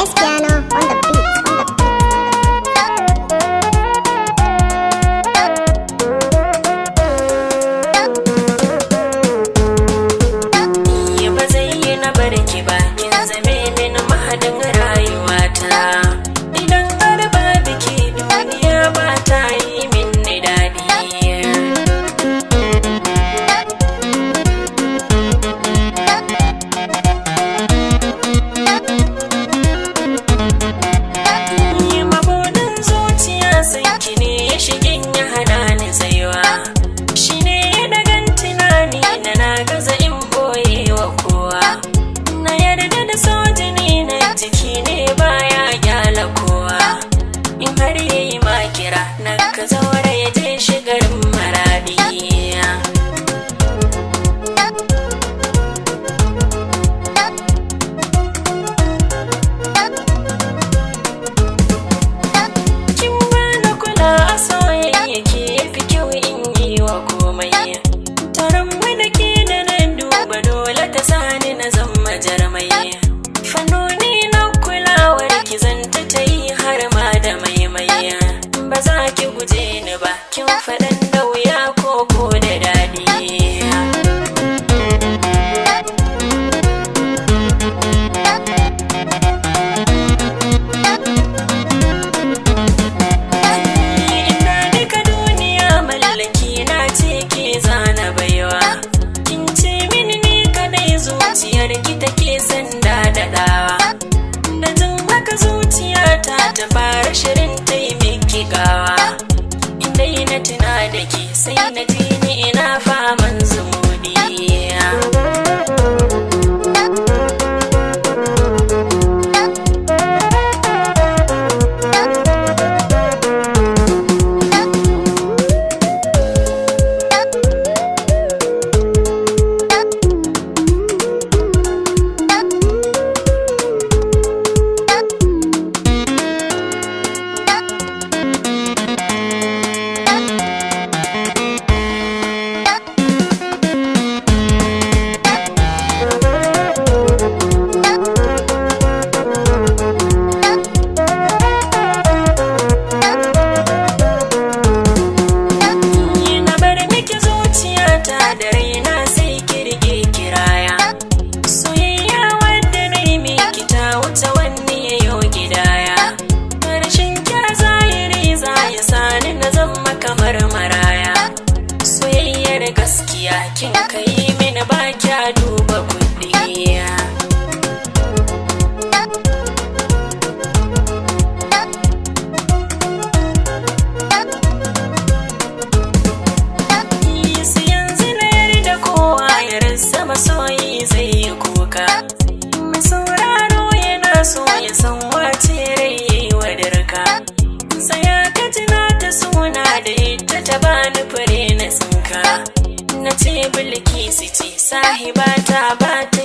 S piano on the beat, on the beat. Ni ba zai yi na barki ba, kin zame min mahadin rayuwata. Idan har ba biki duniya ba ta yi min daɗi. Ni mabuɗin zuciya sanki ne ya shigin ya hana ni tsayuwa. Shi ne ya dagan tunani na na gaza in boye wa kowa. Na yarda da sojini na jiki ne baya gyala kowa. In har yayi makira na ka zaura ya je shigarin maradi. Kin bani kula a soyayya ke fi kyau in yi wa komai. Taron mu da ke da nan duba dole ta sani na zama jarmai. Fannoni na kulawar ki zanta ta yi har ma da maimai. Ba za ki guje ni ba, kin faɗan da wuya ko ko da daɗi. Ina duka duniya mallaki na ce ke zana baiwa. Kin ce mini ni kadai zuciyar ki take sanda daɗawa. Da jin haka zuciyata ta fara shirin ta yi miki gawa. Indai na tuna da ke sai na ji ni ina faman zumuɗi. Na bar miki zuciyata da raina sai ki rike kiraya. Soyayya wadda na yi miki ta wuce wanne ya yo gidaya. Rashin kya zahiri za ya sani na zama kamar maraya. Soyayyar gaskiya kin kai mini ba kya duba kuɗi. Su yanzu na yarda kowa ya rasa masoyi zai yi kuka. Mai sauraro yana so ya san wace rai yayi wa dirka. Tsaya ka tuna ta suna da ita ta bani fure na tsinka. Na ce Bilkisu ce sahiba ta ba ta